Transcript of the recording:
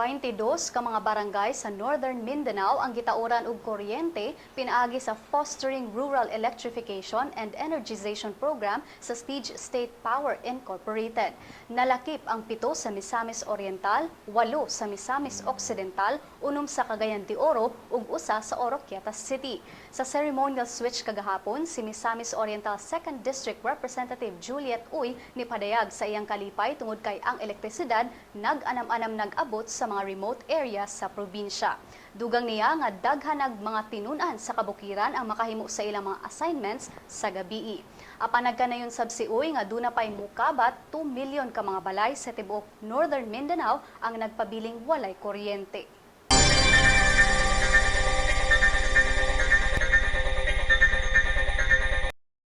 22 ka mga barangay sa Northern Mindanao ang gitauran og kuryente pinaagi sa Fostering Rural Electrification and Energization Program sa Stage State Power Incorporated. Nalakip ang 7 sa Misamis Oriental, 8 sa Misamis Occidental, 6 sa Cagayan de Oro ug 1 sa Oroquieta City. Sa ceremonial switch kagahapon, si Misamis Oriental 2nd District Representative Juliet Uy nipadayag sa iyang kalipay tungod kay ang elektrisidad nag-anam-anam nag-abot sa mga remote areas sa probinsya. Dugang niya nga daghan nag mga tinun-an sa kabukiran ang makahimo sa ilang mga assignments sa gabii. Apan nagkanayon sab si Uy nga duna pay mukabat 2 million ka mga balay sa tibuok Northern Mindanao ang nagpabiling walay kuryente.